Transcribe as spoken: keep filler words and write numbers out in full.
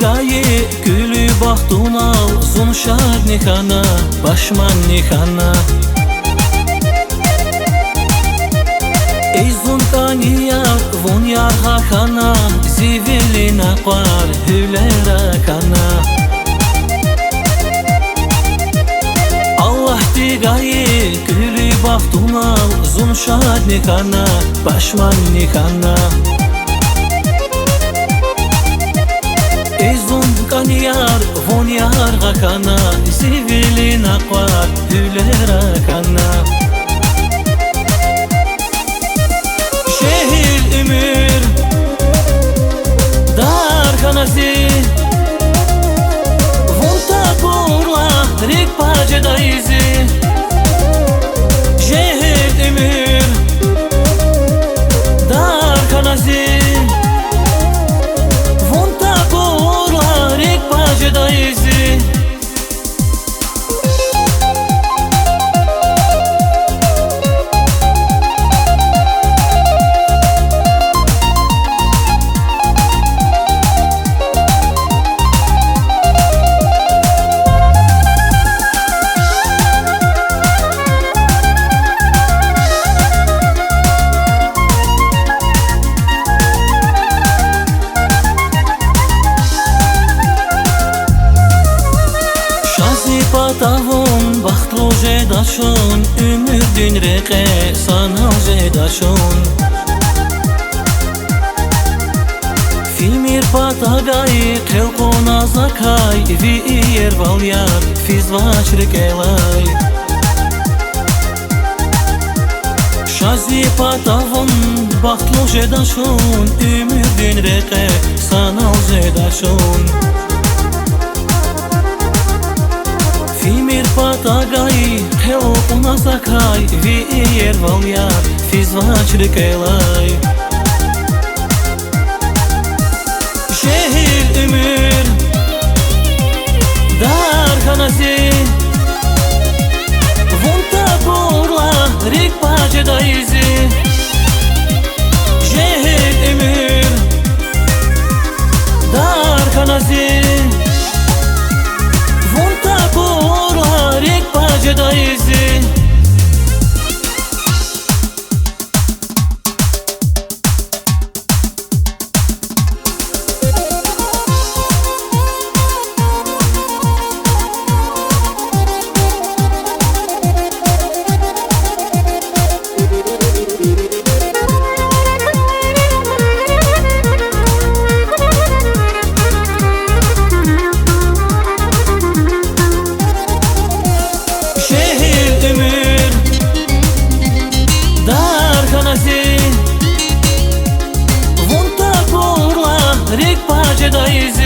Гайи куьлуь бахтунал зун шадни хьана, пашманни хьана. Эй зун кӀани яр, вун яргъа хьана, зи вили накъвар гьуьлера хьана. Аллагьди гайи куьлуь бахтунал зун шадни хьана, пашманни хьана. Эй зун кӀани яр, вун яргъа хьана, зи вили накъвар гьуьлера хьана. Жегьил уьмуьр дар хьана зи, вун такурла рикӀ пай жедайзи. Жегьил уьмуьр дар хьана зи, вун такурла рикӀ пай жедайзи. Ша зи патав вун бахтлу жеда чун, уьмуьрдин рекье санал жеда чун. Фимир патав гайи хъел кьуна закай, ви иервал яр физвач рикӀелай. Ша зи патав вун бахтлу жеда чун, уьмуьрдин рекье санал жеда чун. Фимир патав гайи хъел кьуна закай, ви иервал яр физвач рикӀелай. Жегьил уьмуьр дар хьана зи, вун такурла рикӀ пай жедайзи. Жегьил уьмуьр дар хьана зи, вун такурла рикӀ пай жедайзи. Жегьил уьмуьр дар хьана зи, вун такурла рикӀ пай жедайзи.